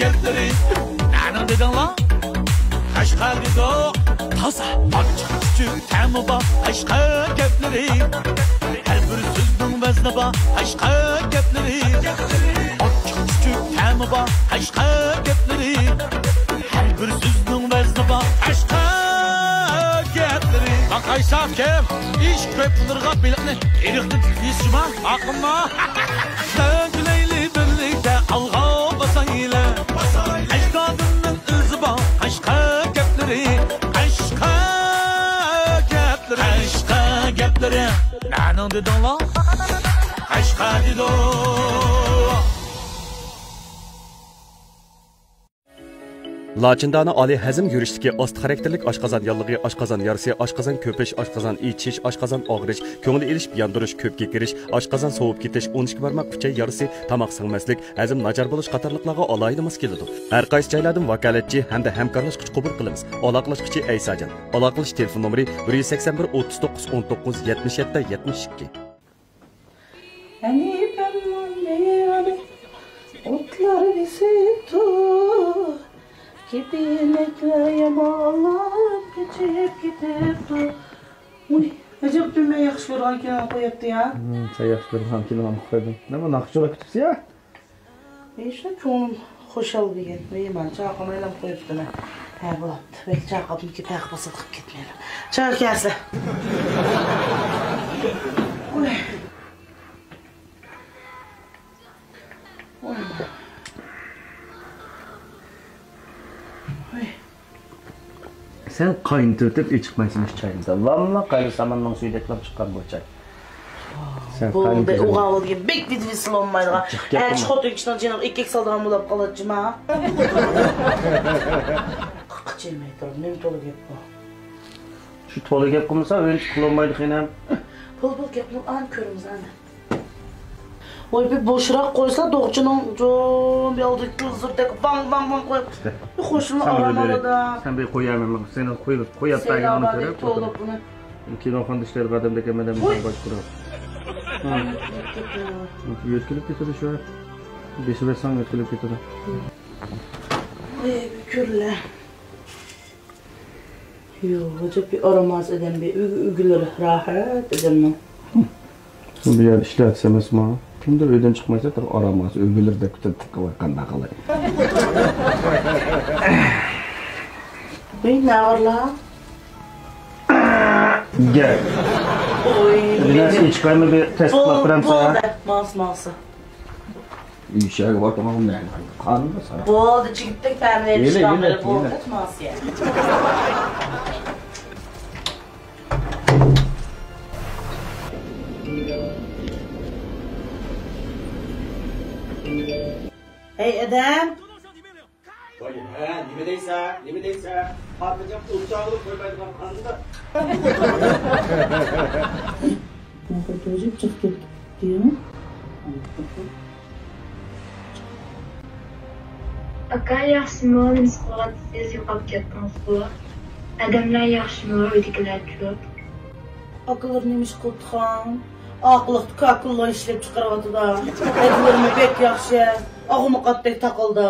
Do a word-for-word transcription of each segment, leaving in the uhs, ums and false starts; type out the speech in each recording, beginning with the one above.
گەپلىرى نەنىڭ دېدىڭلار؟ قەشقەر دېدۇق. تازا ئاچچىق چۈچۈك تەمى بار قەشقەر گەپلىرى. ھەر بىر سۆزنىڭ ۋەزنى بار قەشقەر گەپلىرى. ئاچچىق چۈچۈك تەمى بار قەشقەر گەپلىرى. ھەر بىر سۆزنىڭ ۋەزنى بار قەشقەر گەپلىرى. باقايسا كىم؟ ئىش كۆپ بولۇرغا بېلىقنى ئېرىقتىن تۇتۇۋېلىش جۇما. ئاقىمما. سەن كۈلەيلى بىرلىكتە ئالغا باسايلى. ئەجدادىمنىڭ ئىزى بار قەشقەر گەپلىرى. قەشقەر گەپلىرى. قەشقەر گەپلىرى. نەنىڭ دېدىڭلار؟ قەشقەر دېدۇق. لاچىندانە ئالىي ھەزىم يۈرۈشلۈكى ئاستا خاراكتېرلىك ئاشقازان ياللۇغى، ئاشقازان يارىسى، ئاشقازان كۆپۈش، ئاشقازان ئېچىش، ئاشقازان ئاغرىش، كۆڭۈل ئېلىشىپ ياندۇرۇش، كۆپ كېكىرىش، ئاشقازان سوۋۇپ كېتىش، ئون ئىككى بارماق ئۈچەي يارىسى، تاماق سىڭمەسلىك، ھەزىم ناچار بولۇش قاتارلىقلارغا ئالاھىدە ماس كېلىدۇ. ھەر قايسى جايلاردىن ۋاكالەتچى ھەمدە ھەمكارلاشقۇچى قوبۇل قىلىمىز. ئالاقىلەشكۈچى ئەيساجان. ئالاقىلىشىش تېلېفون نومۇرى: بىر يۈز سەكسەن بىر، ئوتتۇز توققۇز، ئون توققۇز، يەتمىش يەتتە، يەتمىش ئىككى. ھەنىپەمنىڭ مېۋىنى ئوتلار بېسىپتۇ، كېپىنەكلەر يامانلاپ قېچىپ كېتىپتۇ. ۋۇي، ئەجەب دېمەي ياخشى كۆرىدىغان كىنونى قويۇپتۇ يا. ھىم، سەن ياخشى كۆرىدىغان كىنونى قويدۇڭ. نېمە ناخشىلار كۈتۈپسىز يا؟ ھېچ، كۆڭلۈم خۇشال دېگەن. مېھمان چاقىرمايلا قويۇپتىمەن. ھە، بوپتۇ. بەك چاقىردىمكى پەخىر پاسات قىلىپ كەتمەيلى. چاي كەلسە. ۋوي. ۋوي. ۋوي. سەن قاينىتىۋېتىپ ئىچىقمايسەن شۇ چاينى. لاملا قاينىساماننىڭ سۈيىدەكلا چىققان بۇ چاي. سەن بولدى، قاينىتىۋېتىپ ئۇغا بولدى. بەك بىدۋىسلىنمايدىغان. ئەرچى خوتۇن كىشىنىڭ جېنىغا ئېكەك سالىدىغان بولاپ قالاتتىما؟ قىچىلماي تۇرۇپ، نېمە تولا گەپ بۇ؟ شۇ تولا گەپ قىلمىسا، ئۆينى قىلالمايدۇ خېنىم. بول، بول، گەپ قىلىپ، ئانى كۆرىمىز، ئانى. ۋاي، بىر بوشراق قويسا، دوغچىنىڭ جون بىر ئالدى كۆزلىرىدەك ۋاڭ، ۋاڭ، ۋاڭ قويۇپ. بىر خوشۇمنى ئارام ئالىدا. سەن بىر قويۇۋەرمە، سېنى قويۇپ، قويۇپ بەرگىنىڭنى كۆرۈپ ئولتۇرۇپ. كىنوخانىدا ئىشلەيدىغان ئادەمدەك ئەمەس، ۋوي. باشقۇرۇپ. ھە. يۆتكىلىپ كېتىدۇ شۇ. بېسىۋەتسەڭ يۆتكىلىپ كېتىدۇ. ۋاي، بىر كۆرلە. يوق، ئەجەب بىر ئارام ئاز ئادەم، بىر ئۆگە-، ئۆگىلىرى راھەت ئادەمنىڭ. بۇ يەر ئىشلەتسە ئەمەسمۇ؟ كىمدۇر ئۆيدىن چىقمايسا، تېخى ئارام ئاز ئۆگىلىرى دەپ كېتىپ قالغان قانداق قىلاي؟ ۋەي، نەۋرىلەر. گەپ. ۋوي. بىلەن ئىچكايمۇ بىر تەستىقلاپ بېرەمسەن؟ بولدى، بولدى. ماڭسا، ماڭسا. ئىشەگە بارتىڭ، مەن قانۇندا ساراپ. بولدى، جىگىتتەك تەمىنلەپ ئىشلەڭ، بولدى، ماسىيە. ھەي، ئادەم! ۋاي، ھە، نېمە دەيسەن؟ نېمە دەيسەن؟ خاتىرجەم ئوت چاغلىق قويمايدىغان قانداق؟ بۇ خوتۇنجۇق چىقىپ كەتتى. ئاكا، ياخشىمۇ؟ نېمىش قىلىۋاتىسىز؟ يوقاپ كەتتىڭىزغۇ؟ ئادەملەر ياخشىمۇ؟ ئۆيدىكىلەرچۇ؟ ئاكىلىرى نېمە ئىش قىلىدىغان؟ ئاقىلىقتا كاكىلار ئىشلەپ چىقىرىۋاتىدۇ. ئەجىلىرىمۇ بەك ياخشى. ئاغۇمۇقاتتەك تاقالدا.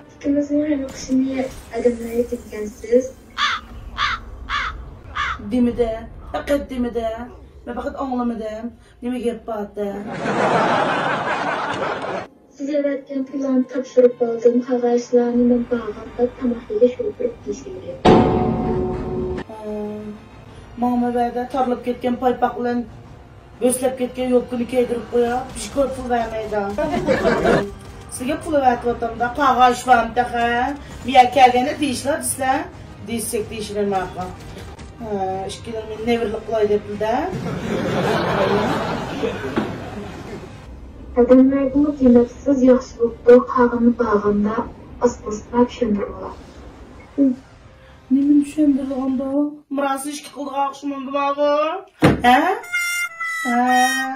ئىككىمىزنىڭ ھېلىقىشىنى ئادەملەر يېتىمكەنسىز. دېمىدە، پەقەت دېمىدە. مەن پەقەت ئاڭلىمىدىم. نېمە گەپ بار دە؟ سىز ئەۋەتكەن پۇللارنى تاپشۇرۇپ بولدۇم، قالغان ئىشلارنى مەن بارغاندا تاماق يېگەچ ئولتۇرۇپ دېيىشىۋېرىڭ. ماڭا مۇنبەردە تارلىپ كەتكەن پايپاق بىلەن بۆسلەپ كەتكەن يوپكىنى كىيدۈرۈپ قويۇپ، بىر كوي پۇل بەرمەيدۇ. سىزگە پۇل ئەۋەتىۋاتامدا، قالغان ئىش بارمۇ تېخى؟ بۇ يەرگە كەلگەندە دېيىشلا دېسە، دېيىشسەك دېيىشىمەن ماقۇل. ھە، ئىككىلىرىمنى نېۋىرلىق قىلاي دەپلا-دە. ئادەملەرگىمۇ دېمەپسىز، ياخشى بوپتۇ، قالغىنىنى بارغاندا ئاستا-ئاستا چۈشەندۈرۈۋالامەن. نېمىنى چۈشەندۈرىدىغاندۇ؟ مىراسنى ئىككى قىلىدىغان ئوخشىمامدۇ ماۋۇ؟ ھە؟ ھە،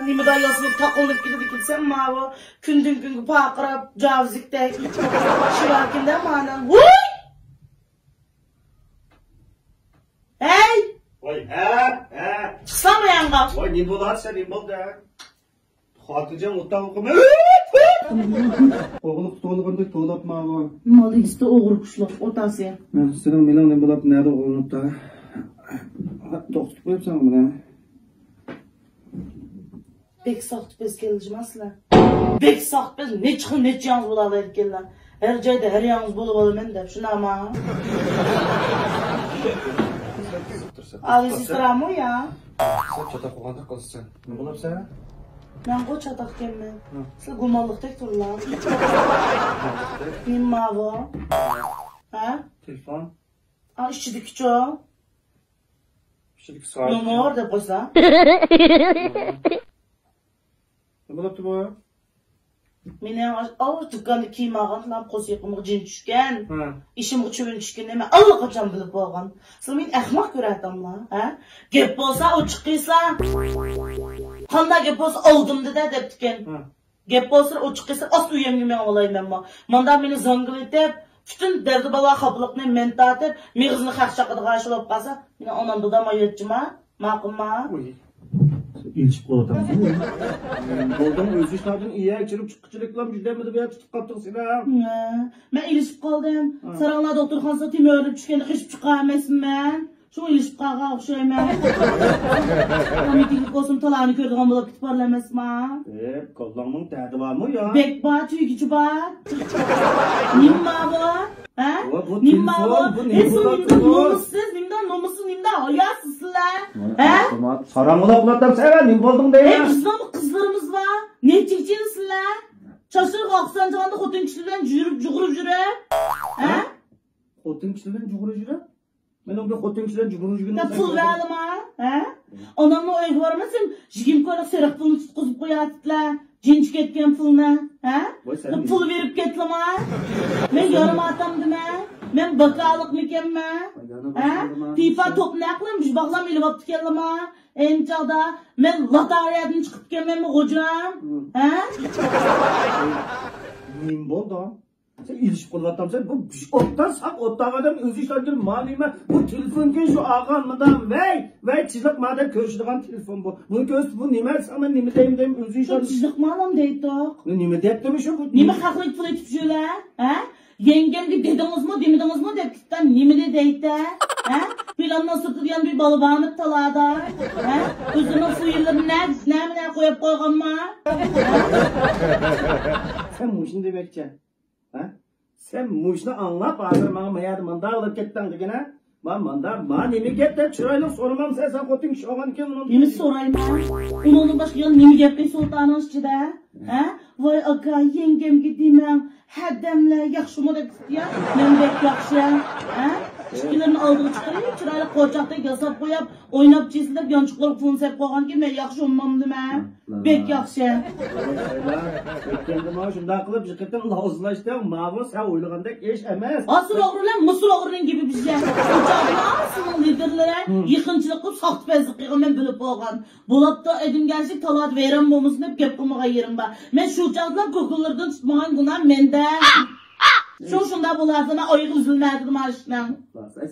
نېمە داياسىنى تاقىلىنىپ كېتىدىكەنسەن ماۋۇ؟ كۈندىن-كۈنگە پارقىراپ، جاۋىزلىكتەك. شۇ ئەركىندە مانا. ۋۇي! ھەي! ۋاي، ھە، ھە. چىقساڭ ياڭغا. ۋاي، نېمە بولار سەن، نېمە بولدى؟ خاتىرجەم ئولتۇرۇپ قويما. ئوغرىلىق تۇتۇۋالغاندەك توۋلاپما بۇ؟ مال ئىگىسى ئوغرى قۇشلۇق ئوتاسى. سېنىڭ مېنىڭ نېمە بولاپ، نەدە ئوغرىلىنىپتۇ؟ توختىتىپ قويۇپسەن بۇنى. بەك ساختىپەز كەلدىما سىلەر. بەك ساختىپەز، نەچچە خىل نەچچە ياڭزى بولالايدىكەنلەر. ھەر جايدا ھەر ياڭزى بولۇۋالىمەن دەپ، شۇنداقما؟ ئالىي سېسترامۇ يا؟ سەن چاتاق بولغاندەك قىلىسەن. نېمە بولۇپسەن؟ مەنغۇ چاتاقكەنمەن. ھە. سىلەر گۇمانلىقتەك تۇرۇڭلار. گۇمانلىقتەك؟ نېمە بۇ؟ ھە؟ تېلېفون. ئا، ئىچىدىكىچۇ؟ ئىچىدىكى سائەت. نومۇر دەپ قويسا. نېمە بولۇپتۇ بۇ؟ مېنىڭ ئاۋۇ دۇكاندا كىيىم ئالغان قورسىقىمغا جىن چۈشكەن. ھە. ئىشىمغا چۈۋۈن چۈشكىنىنى مەن ئاللىقاچان بىلىپ بولغان. سىلەر مېنى ئەخمەق كۆرەتتىڭلار، ھە؟ گەپ بولسا ئوچۇق قىلسا. قانداق گەپ بولسا ئالدىمدا-دە دەپتىكەن. ھە. گەپ بولسا ئوچۇق قىلسا ئاستى ئۆيۈمگە مېڭىۋالاي مەنمۇ. مۇنداق مېنى زاڭگىلىتىپ، پۈتۈن دەردى-بالا خاپىلىقنى مەن تارتىپ، مېغىزىنى خەق چاقىدىغان ئىش بولۇپ قالسا، مېنىڭ ئانام-دادام ئايرىچىما؟ ماقۇلما؟ ئۇي. ئېلىشىپ قالدىڭ. بولدۇڭ، ئۆز ئىشلاردىن ئىيە چىرىپ چىققۇچىلىكلام جۈدەمىدى بۇ يەر تۇتۇپ قاپتىڭ سېنىڭ. ھە، مەن ئېلىشىپ قالدىم. ھە. ساراڭلار دوختۇرخانىسىدا تېمە ئۆرۈپ چۈشكەندە قېچىپ چىققان ئەمەسمەن. شۇڭا ئېلىشىپ قالغان ئوخشايمەن. كومىتېتلىك بولسىمۇ تالانى كۆرىدىغان بولۇپ كېتىپ بارلا ئەمەسما؟ ئېي، كاللاڭنىڭ دەردى بارمۇ يا؟ بەك بار، تۈگىگىچە بار. نېمە بار بۇ؟ ھە؟ ۋە بۇ نېمە بار بۇ؟ تېلېفون، بۇ ئەي، نېمە سىز بولۇپ نېمىدە تۇرۇپ؟ نومۇسسىز، نېمىدە نومۇسسىز، نېمىدە ھاياسىز سىلەر؟ ھە؟ ساراڭ بولاپ قالاتتىم سەن، نېمە بولدۇڭ دەيمەن؟ ئەي، بىزنىڭمۇ قىزلىرىمىز بار. نەچچە كىشىنى سىلەر؟ چاچلىرىغا ئاق سانجىغاندا خوتۇن كىشىلەر بىلەن يۈرۈپ، جۇغۇرۇپ يۈرۈپ. ھە؟ خوتۇن كىشىلەر بىلەن جۇغۇرۇپ يۈرۈپ؟ مېنىڭ بىر خوتۇن كىشىلەر جۇغۇرۇپ يۈرگىنىم. سەن پۇل بەرلىما، ھە؟ ئانامنىڭ ئۆيىگە بارمىسام، يىگىرمە كويلۇق سېرىق پۇلنى تۇتقۇزۇپ قوياتتىلە. جىنچى كەتكەن پۇلنى، ھە؟ ۋاي، سەن پۇل بېرىپ كەتلىما. مەن يارىماتامدىمەن؟ مەن باكالىقمىكەنمەن؟ ھە؟ پىپا توپنى ئەقلىم، جۇباغلام ئېلىۋاپتىكەنلىما؟ ئەينى چاغدا مەن لاتارىيەدىن چىقىپتىكەنمەنمۇ، غوجام؟ ھە؟ نېمە بولدى؟ سەن ئېلىشىپ قېلىۋاتامسەن؟ بۇ ئوتتا ساق ئوتتاق ئادەم ئۆزى ئىشلەپ كېلىپ، ما نېمە؟ بۇ تېلېفونكى شۇ ئالغان مۇنداق، ۋەي، ۋەي، چىزىق ما دەپ كۆرۈشىدىغان تېلېفون بۇ. بۇنى كۆرسە، بۇ نېمە؟ ساڭا مەن نېمە دەيمەن، دەيمەن، ئۆزى شۇ ئىشلەپ. چىزىق مالام دەيتتۇق. نېمە دەپتىمۇ شۇ؟ بۇ نېمە خەقلىك پۇل ئېتىپ يۈرە؟ ھە؟ يەڭگەمگە دېدىڭىزمۇ، دېمىدىڭىزمۇ دەپ كېتىپتۇ. نېمىنى دەيتە؟ ھە؟ پىلاننىڭ سىرتىدا يەنە بىر بالا بارمىدى تالادا؟ ھە؟ ئۆزىنىڭ فۇيلىرىنى نە، نەمە نە قويۇپ قويغانما؟ ھە؟ سەن مۇشۇنى دېمەكچى. ھە؟ سەن مۇشۇنى ئاڭلاپ، ھازىر ماڭا ما يەردە مانداق قىلىپ كەتتىڭ دېگىنە؟ ما مانداق، ما نېمە گەپ دەپ چىرايلىق سورىمامسەن سەن خوتۇن كىشى بولغاندىكىن ئۇنىڭ. نېمە سورايمەن؟ ئۇنىڭدىن باشقا يەنە نېمە گەپ بار سۇلتاننىڭ ئىچىدە؟ ھە؟ ۋاي ئاكا، يەڭگەمگە دېمەڭ، ھەدەملەر ياخشىمۇ دەپ كېتىپتۇ يا. مەن بەك ياخشى. ھە؟ ئىككىلىرىنى ئالدىغا چىقىرىپ، چىرايلىق قورچاقتەك ياساپ قويۇپ، ئويناپ چېسىلىپ، يانچۇقلارغا پۇلنى سېلىپ قويغانكىن، مەن ياخشى ئۇنىمامدىمەن؟ بەك ياخشى. ئۆتكەندىمۇ شۇنداق قىلىپ بىر قېتىم لاۋزىلاشتىڭ، ماۋۇ سەن ئويلىغاندەك ئىش ئەمەس. ئاسىر ئوغرى بىلەن مۇسۇر ئوغرىنىڭ گېپى بىزگە. ئۇ چاغدىمۇ ئاسىرنىڭ لىدىرلىرى يېقىنچىلىق قىلىپ ساختىپەزلىك قىلغان مەن بىلىپ بولغان. بولاپتۇ، ئادەمگەرچىلىك تالادا ۋەيران بولمىسۇن دەپ گەپ قىلمىغان يېرىم بار. مەن شۇ چاغدىلا كوكۇنلىرىدىن تۇتمىغان گۇناھ مەندە. شۇ شۇنداق بولارسا، مەن ئايىغى ئۈزۈلمەيدۇ مانا ئىشنىڭ.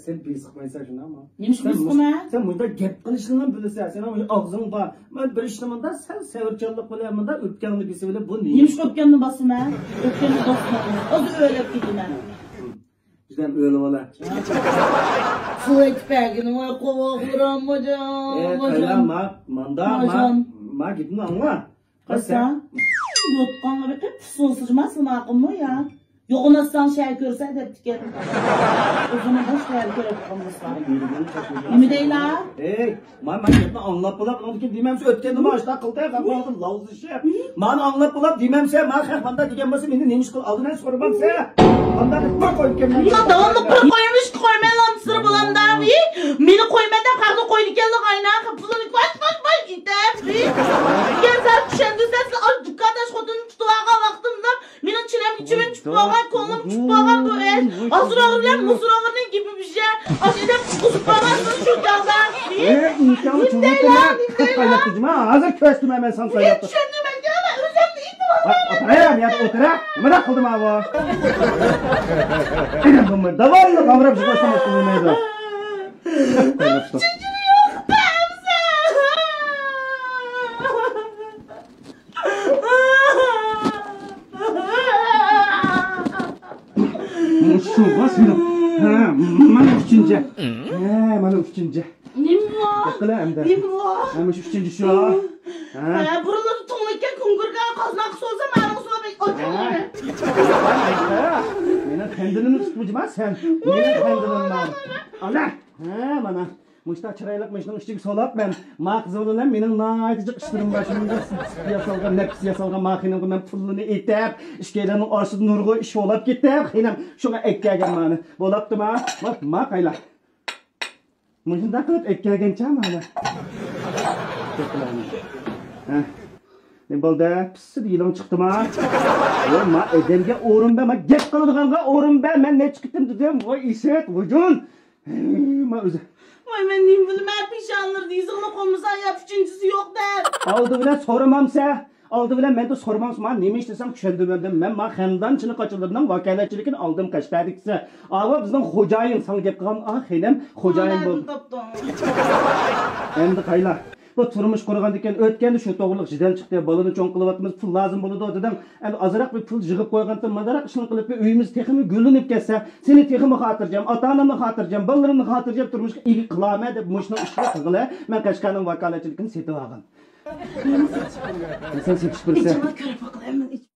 سەن بېسىقمايسەن شۇنداقمۇ؟ نېمىشقا بېسىقىمەن؟ سەن مۇنداق گەپ قىلىشنىڭ بىلىسەن، سېنىڭ ئاغزىڭ بار. مەن بىر ئىشنى مۇنداق سەل سەۋرچانلىق بىلەن مۇنداق ئۆپكەڭنى بېسىۋېلىپ، بۇ نېمە؟ نېمىشقا ئۆپكەمنى باسىمەن؟ ئۆپكەمنى باسمايمەن. ھازىر ئۆرەپ كېتىمەن. جۈدەم ئۆلۈۋالا. سۇ ئېتىپ بەرگىنىڭ قوۋاقلىرىم، ئاجان، ئاجان. ما، ماندا، ما، ما گېپىمنى ئاڭلا. قارىسا، يوتقانغا بېقىپ، پۇسۇلسىجىما سىناقىممۇ يا؟ يوغىناتساڭ شەھەر كۆرسە دەپتىكەن. ئۆزىنى باشقا يەردە كۆرۈپ قالمىسا. نېمە دەيلا؟ ئەي، ما، ما گەپنى ئاڭلاپ بولاپ، ئۇنىڭدىن كېيىن دېمەمسە ئۆتكەندىمۇ ئاشتا قىلدى، خەق ۋاقتىدا لاۋزىشىپ. مانى ئاڭلاپ بولاپ دېمەمسە، ما خەق مانداق دېگەن بولسا، مېنى نېمە ئىش قىل، ئالدىن سورىمامسە؟ مانداق دەپ بىر قويۇپ كەلمەم. مانا داۋاملىق بىر قويۇم ئىش قويمايلا، سىر بولامدا، مېنى قويماي دەپ خەقنى قويىدىكەنلا، ئاينا، پۇلىنى باش، باش، باش، ئېتەپ، دېگەن زادنى چۈشەندۈرسە، سىلەر ئاش دۇكانداش خوتۇننى تۇتۇۋالغان ۋاقتىمدا، مېنىڭ چىلەمگە چىۋىن چۈشۈپ بولغان، كۆڭلۈم چۈشۈپ بولغان بۇ ئىش. ئاسىر ئوغرى بىلەن مۇسۇر ئوغرىنىڭ گېپى بىر شەي. ئاشۇ ئىنەم قۇسۇپ قالغانسىز شۇ چاغدا. ئېي، ئىنكاسنى چوڭايتىمەن. قايناپ تۇرجىما، ھازىر كۆرسىتىمەن مەن ساڭا قايناپ تۇر. چۈشەندۈرمەڭ، مەن ئۆزۈمنى ئېيتىۋالمايمەن. ئولتۇر، يا، ئولتۇر، ھە. نېمە قىلدىم ھاۋا؟ ئىنەم بولمايدۇ. داۋايلا قاڭراپ يىغلاشسام بولمايدۇ. قايناپ تۇر. چېچىنى يوق، بەمزە. ھە، مانا ئۈچىنچى. نېمە بۇ؟ بېقىلە ئەمدى. نېمە بۇ؟ ھە، مۇشۇ ئۈچىنچى شۇ. ھە. ھە، بۇرۇنلىرى توڭلىككەن كونكۇرغا قازناق سولسا، مەنىڭ سولا بەك ئوچۇق. ھە. مېنىڭ تەندىنىمنى تۇتمىجىما سەن؟ مېنىڭ تەندىنىمنى. ئانا. ھە، مانا. مۇشتا چىرايلىق مۇشۇنىڭ ئىچىگە سولاپ مەن. ما قىزى بىلەن مېنىڭ ناھايىتى جىق ئىشلىرىم بار. شۇنىڭغا سۈت ياسالغان، نەپىس ياسالغان ما خېنىمغا مەن پۇلنى ئېتىپ، ئىككىيلەننىڭ ئارىسىدا نۇرغۇن ئىش بولاپ كېتىپ، خېنىم شۇڭا ئەككەگەن مانى. بولاپتىما؟ ما، ما قايلا. مۇشۇنداق قىلىپ ئەككەگەنچە مانا. ھە. نېمە بولدى؟ پىسسىدە يىلىڭ چىقتىما؟ ۋاي، ما ئادەمگە ئورۇن بەر، ما گەپ قىلىدىغانغا ئورۇن بەر. مەن نەچچە قېتىم دېدىم، ۋاي ئىسەت، ۋۇجۇن. ما ئۆزى. ۋاي، مەن نېمە بىلىمەن، پېشانىلىرىدا يېزىقلىق بولمىسا يا ئۈچىنچىسى يوق دەپ. ئالدى بىلەن سورىمامسە؟ ئالدى بىلەن مەندىن سورىمامسە، ما نېمە ئىش دېسەم چۈشەندۈرمەمدىم. مەن ما خەندان چىنە قاچىلىرىنىڭ ۋاكالەتچىلىكىنى ئالدىم قەشقەردىكىسى. ئاۋۇ بىزنىڭ خوجايىن ساڭا گەپ قىلغان، ئا خېنىم، خوجايىن بول. ئەمدى قايلا. بۇ تۇرمۇش قۇرغاندىن كېيىن ئۆتكەندە شۇ توغرىلىق جېدەل چىقتى. بالىنى چوڭ قىلىۋاتىمىز، پۇل لازىم بولىدۇ دېدىڭ. ئەمدى ئازراق بىر پۇل يىغىپ قويغانتىم، مۇنداق ئىشنى قىلىپ بىر ئۆيىمىز تېخىمۇ گۈللىنىپ كەتسە، سېنى تېخىمۇ خاتىرجەم، ئاتا-ئانامنى خاتىرجەم، بالىلىرىمنى خاتىرجەم تۇرمۇشقا ئىگە قىلارمەن دەپ مۇشۇنىڭ ئۈچۈن قىلغىلى مەن قەشقەرنىڭ ۋاكالەتچىلىكىنى سېتىۋالغان. سەن سېتىش بىرسى. ئىچىڭلار كۆرۈپ باقىلى، ھەممىنى ئىچ-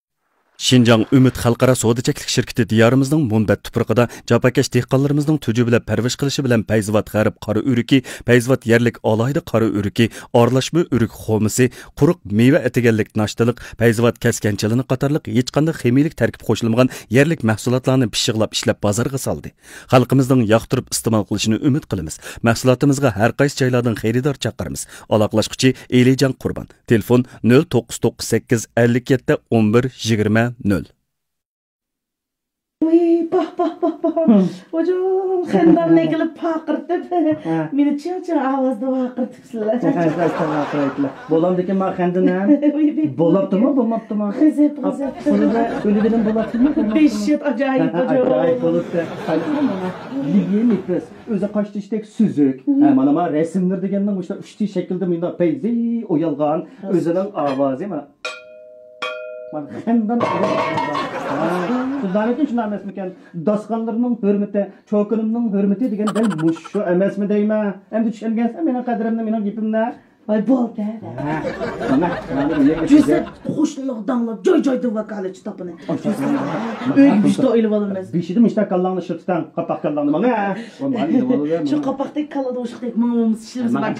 شىنجاڭ ئۈمىد خەلقئارا سودا چەكلىك شىركىتى دىيارىمىزنىڭ مۇنبەت تۇپرىقىدا جاپاكەش دېھقانلىرىمىزنىڭ تۈجى بىلەن پەرۋىش قىلىشى بىلەن پەيزىۋات غەرب قارا ئۆرۈكى، پەيزىۋات يەرلىك ئالاھىدە قارا ئۆرۈكى، ئارىلاشما ئۆرۈك خومىسى، قۇرۇق مېۋە ئەتىگەنلىك ناشتىلىق، پەيزىۋات كەسكەن چىلىنى قاتارلىق ھېچقانداق خىمىيىلىك تەركىب قوشۇلمىغان يەرلىك مەھسۇلاتلارنى پىششىقلاپ ئىشلەپ بازارغا سالدى. خەلقىمىزنىڭ ياقتۇرۇپ ئىستېمال قىلىشىنى ئۈمىد قىلىمىز. مەھسۇلاتىمىزغا ھەر قايسى جايلاردىن خېرىدار چاقىرىمىز. ئالاقىلاشقۇچى ئېلىجان قۇربان. تېلېفون: نۆل توققۇز توققۇز سەككىز، ئەللىك يەتتە، ئون بىر، يىگىرمە، نۆل. ۋىي، پاھ، پاھ، پاھ، پاھ. ھە. ھوجام، خەنداننى كېلىپ پاقىرتىپ، ھە. مېنى چىڭ-چىڭ ئاۋازدا ۋارقىرىتىپسىلەر. ھە، ھە، ھە، ۋارقىرايتتىلار. بولامدىكىنما خەندان، ھە؟ ۋىي، ۋىي، بولاپتىما، بولماپتىما؟ غەزەپ، غەزەپ. پۇلىدا ئۆلگىنىم بولاپتىما، بولماپتىما؟ دەھشەت، ئاجايىپ، ھە، ھە، ھوجام. ئاجايىپ بولۇپتۇ. قايتما مانا. لىگىن نېپىس. ئۆزى قاش تېشىدەك سۈزۈك. ھە، مانا، مانا رەسىملىرى دېگەننىڭ مۇشۇ ئۈچ دى شەكلىدە مۇنداق پەيزى ئويالغان. راست. ئۆزىنىڭ ئاۋازى، مانا. مانا خەندان. ھە، سۇلتانىكى شۇنداق ئەمەسمىكەن؟ داستىخانلىرىنىڭ ھۆرمىتى، چوكىنىمنىڭ ھۆرمىتى دېگەن دەل مۇشۇ ئەمەسمۇ دەيمەن؟ ئەمدى چۈشەنگەنسەن مېنىڭ قەدرىمنى، مېنىڭ گېپىمنى؟ ۋاي، بولدى، ھە. ھە، مانا، مانا بۇ يەرگە جۈزەپ، قوشنىلىق داڭلاپ، جاي-جايدىن ۋاكالەتچى تاپىمەن. ئاشۇ ئۆيگە بىر شتوك ئېلىپ ئالىمىز. بېشىدا مۇشتا كاللاڭنى ئىشلىتىپ تەڭ، قاپاق كاللاڭنى ماڭا. ۋاي، ماڭا ئېلىپ ئالىمەن. شۇ قاپاقتەك كاللىدا ئوشۇقتەك ماڭىمىز، ئىشلىرىمىز بار.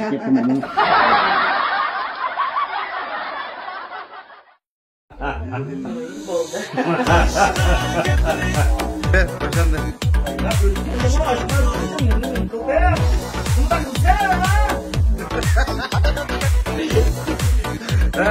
بولدى. باشلاندى. ھە؟